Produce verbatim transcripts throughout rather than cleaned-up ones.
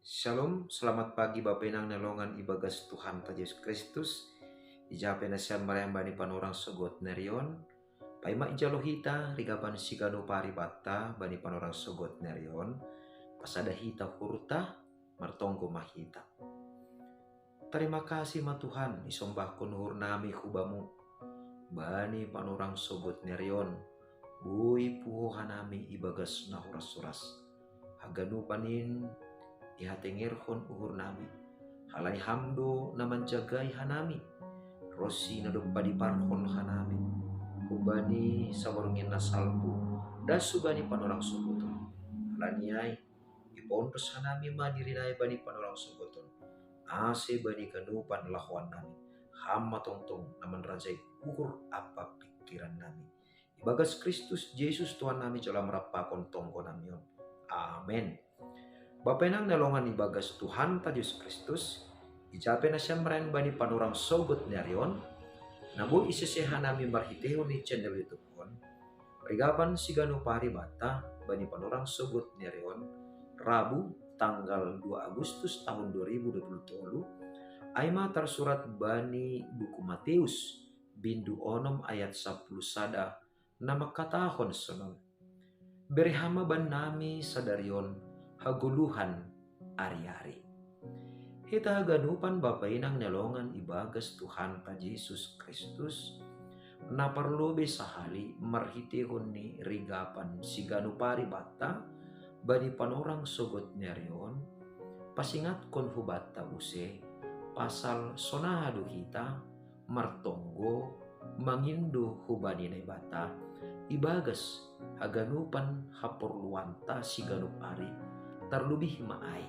Shalom, selamat pagi Bapa Inang na longan ibagas Tuhan ta Jesus Kristus. Ija pe na sian marayam bani panorang sogot nerion. Paima ijalo hita rigapan siganu pari batta bani panorang sogot nerion. Pasada hita hurta, martonggo ma hita. Terima kasih ma Tuhan, isombahkon uhur nami hubamu. Bani panorang sogot nerion, boi puho hanami ibagas na horas-horas. Haganupan in ihatengerhon uhur nami. Halani ham do na manjagai hanami. Rosi na dob padiparhon hanami. Hubani saborngin na salpu. Dasu bani panorang sogoton. Halani ai, ipondos hanami ma diri nai bani panorang sogoton. Ase bani ganupan lahoan nami. Ham ma tongtong na manrajai uhur ampa pingkiran nami. Ibagas Kristus Jesus Tuhan nami jala marampakon tonggo nami on. Amen. Bapa Inang na longan ibagas Tuhan ta Jesus Kristus, ija pe na sian marayam bani panorang sogot nerion, na boi isese hanami marhitehon ni channel YouTube on, rigapan siganu pari batta bani panorang sogot nerion, Rabu tanggal dua Agustus tahun dua ribu dua puluh tolu, ai ma tarsurat bani buku Mateus, bindu onom ayat sapuluh sada, na mangkatahon sonon. Bere ham ma bannami sadarion hagoluhan ari-ari. Hita haganupan Bapa Inang na longan ibagas Tuhan ta Jesus Kristus, na parlobei sahali marhitehon ni rigapan siganu pari batta bani panorang sogot nerion, pasingatkon hubanta use, pasal sonaha do hita martonggo mangindo hubani Naibata ibagas haganupan haporluanta siganup ari, tarlobih ma ai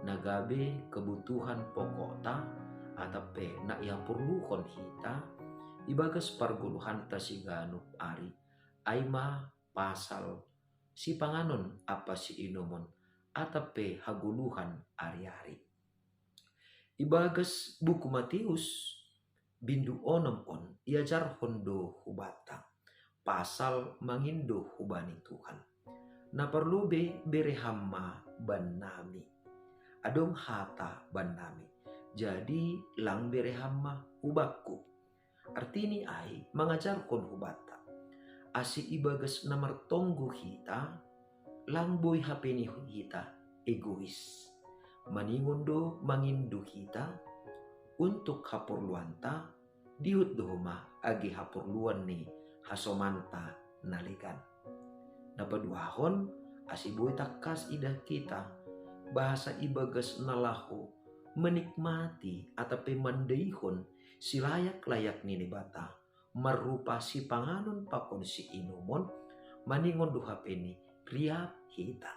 na gabe kebutuhan pokokta atap pe na ihaporluhon hita ibagas pargoluhanta siganup ari, ai ma pasal sipanganon ampa siinumon atap pe hagoluhan ari-ari. Ibagas buku Mateus bindu onom on iajarhon do hubanta pasal mangindo hubani Tuhan. Na parlobei bere ham ma bannami. Adong hata bannami. Jadi lang bere ham ma hubakku. Artini ai mangajarhon hubanta. Ase ibagas na martonggo hita, lang boi hape ni hita egois. Maningon do mangindo hita untuk haporluanta, dihut do homa age haporluan ni hasomanta na legan. Na paduahon, ase boi tangkas idah hita bahasa ibagas na laho menikmati atap pe mandaihon silayak-layak ni Naibata, marrupa sipanganon pakon siinumon, maningon do hape ni riap hita.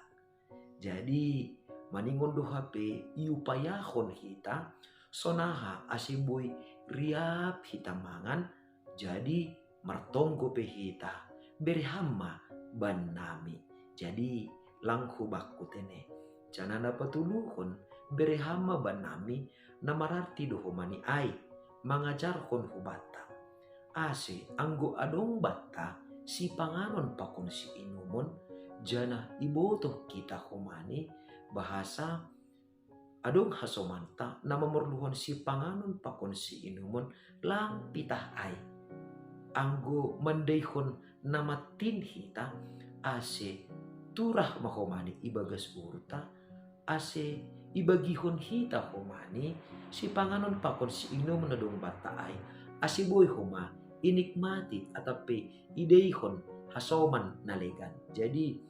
Jadi, maningon do hape iupayahon hita, sonaha ase boi riap hita mangan, jadi martonggo pe hita, bere ham ma bannami. Jadi, lang hubakku tene. Janah na patoluhon, bere ham ma bannami, na mararti do homa ni ai, mangajarhon hubanta. Ase anggo adong banta sipanganon pakon siinumon, janah ibotoh hita homa ni bahasa adong hasomanta na mamorluhon sipanganon pakon siinumon, lang pitah ai. Anggo mandaihon na mattin hita, ase turah ma homa ni ibagas uhurta, ase ibagihon hita homa ni sipanganon pakon siinumon na adong banta ai, ase boi homa inikmati atap pe idaihon hasoman na legan. Jadi,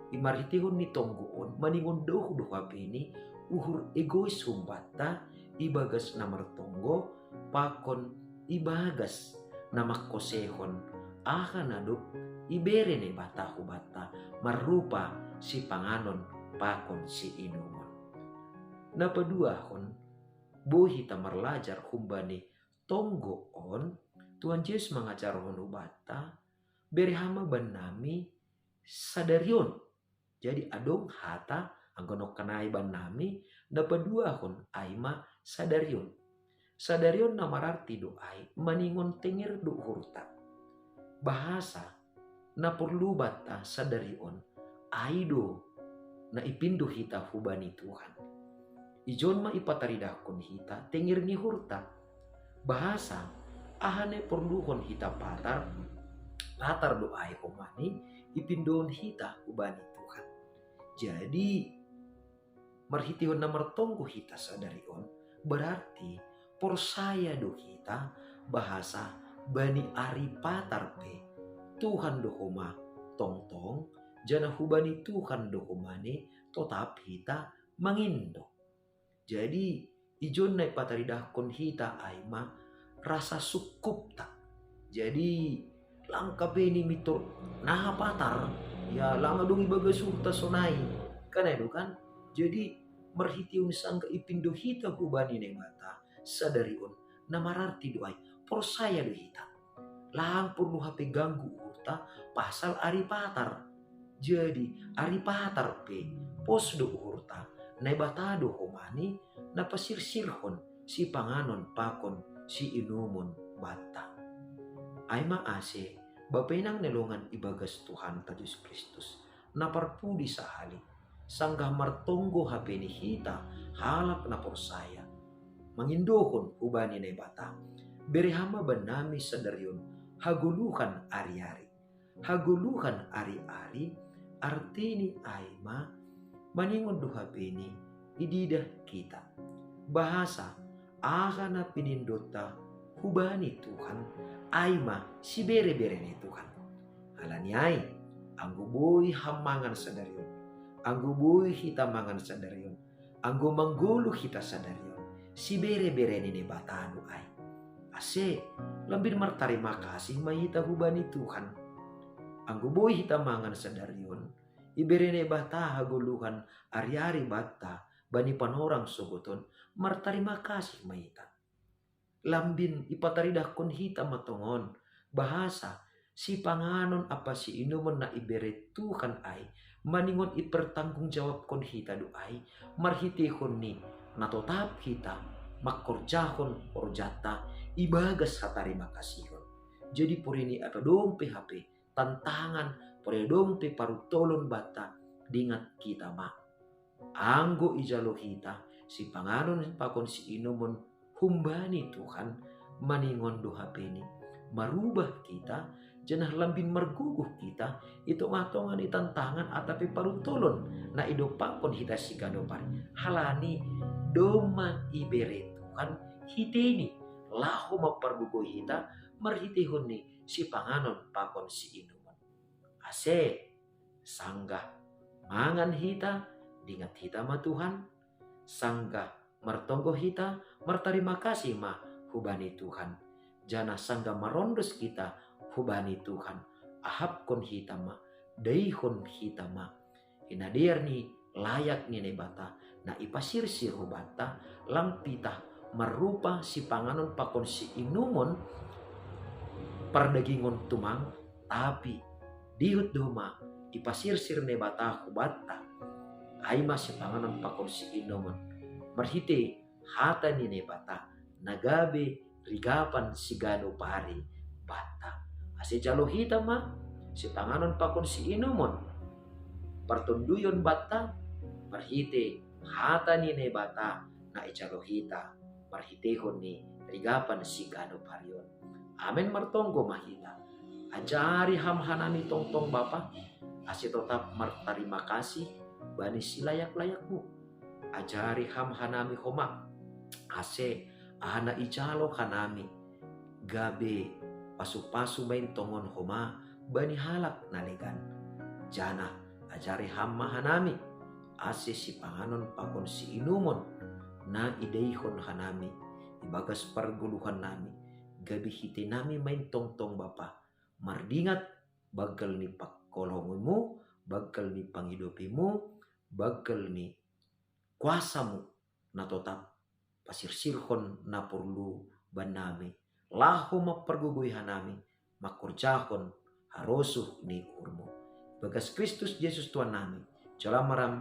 i marhitehon ni tonggo on, maningon do hu do hape ni uhur egois humbanta ibagas na martonggo pakon ibagas na mangkosehon aha na dob ibere Naibata hubanta marrupa sipanganon pakon siinumon. Na paduahon, boi hita marlajar humbani tonggo on, Tuhan Jesus mangajarhon hubanta, bere ham ma bannami sadari on. Jadi adong hata anggo nongkanai bannami, na paduahon ai ma sadari on. Sadari on na mararti do ai maningon tenger do uhurta. Bahasa na porlu banta sadari on, ai do na ipindo hita hubani Tuhan. Ijon ma ipataridahkon hita tenger ni uhurta. Bahasa, aha na porluhon hita patar, patar do ai homa ni ipindoon hita hubani Tuhan. Jadi, marhitehon na martonggo hita sadari on, berarti porsaya do hita bahasa bani ari patar pe Tuhan do homa tongtong, janah hubani Tuhan do homa ni totap hita mangindo. Jadi, ijon na ipataridahkon hita ai ma rasa sukupta. Jadi, langka pe ni mitor na patar, ya, langa dong ibagas uhurta sonai. Kan ai do kan? Jadi, marhitehon sangga ipindo hita hubani Naibata sadari on, na mararti do ai, porsaya do hita. Lang porlu hape ganggu uhurta pasal ari patar. Jadi, ari patar pe, pos do uhurta, Naibata do homa ni na pasirsirhon sipanganon pakon siinumon banta. Ai ma ase, bapa inang na longan ibagas Tuhanta Jesus Kristus, na parpudi sahali, sanggah martonggo hape ni hita halak na porsaya, mangindohon hubani Naibata, bere Ham ma bannami sadari on hagoluhan ari-ari. Hagoluhan ari-ari, artini ai ma, maningon do hape ni ididah hita. Bahasa, aha na pinindonta hubani Tuhan, ai ma sibere-bere ni Tuhan. Halani ai, anggo boi Ham mangan sadari on, anggo boi hita mangan sadari on, anggo manggoluh hita sadari on, sibere-bere ni Naibata do ai. Ase, lambin martarima kasih ma hita hubani Tuhan. Anggo boi hita mangan sadari on, ibere Naibata hagoluhan ari-ari banta, bani panorang sogot on, martarima kasih ma hita. Lambin ipataridahkon hita ma tongon, bahasa, sipanganon ampa siinumon na ibere Tuhan ai, maningon ipertanggungjawabkon hita do ai, marhitehon ni na totap hita mangkorjahon horjanta ibagas hatarima kasihon. Jadi porini adong pe hape tantangan, porini adong pe paruntolon banta, dingat hita ma. Anggo ijalo hita sipanganon pakon siinumon humbani Tuhan, maningon do hape ni marubah hita, janah lambin margogoh hita i tongah-tongah ni tantangan atap pe paruntolon na idompakkon hita siganup ari. Halani domma ibere Tuhan hiteni laho mampargogoi hita marhitehon ni sipanganon pakon siinumon. Ase, sanggah mangan hita, dingat hita ma Tuhan, sanggah martonggo hita, martarima kasih ma hubani Tuhan. Janah sanggah marondos hita hubani Tuhan, ahapkon hita ma, daihon hita ma. Hinadear ni layak ni Naibata na ipasirsir hubanta, lang pitah marrupa sipanganon pakon siinumon pardagingon tumang, tapi dihut domma ipasirsir Naibata hubanta, ai ma sipanganon pakon siinumon marhite hata ni Naibata, na gabe rigapan siganup ari banta. Ase jalo hita ma sipanganon pakon siinumon partonduyon banta marhite hata ni Naibata na ijalo hita marhitehon ni rigapan siganup ari on. Amen. Martonggo ma hita. Ajari Ham hanami tongtong Bapa, ase totap martarima kasih bani silayak-layakMu. Ajari Ham hanami homa, ase aha na ijalo hanami gabe pasu-pasu bahen tongon homa bani halak na legan. Janah ajari Ham ma hanami, ase sipanganon pakon siinumon na idaihon hanami ibagas pargoluhannami, gabe hitenami ma in tongtong Bapa, mardingat banggal ni pangkolongiMu, banggal ni pangidopiMu, banggal ni kuasaMu na totap pasirsirhon na porlu bannami, laho mampargogoi hanami mangkorjahon harosuh ni uhurMu. Ibagas Kristus Jesus Tuhannami, jalo ma Ham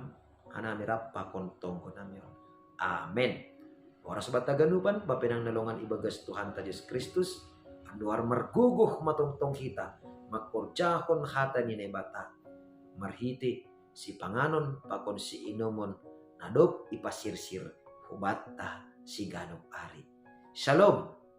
hanami rap pakon tonggonami on. Amen. Horas banta haganupan, bapa inang na longan ibagas Tuhanta Jesus Kristus, andohar margogoh ma tongtong hita mangkorjahon hata ni Naibata marhite sipanganon pakon siinumon na dob ipasirsir ubatta siganup ari. Shalom.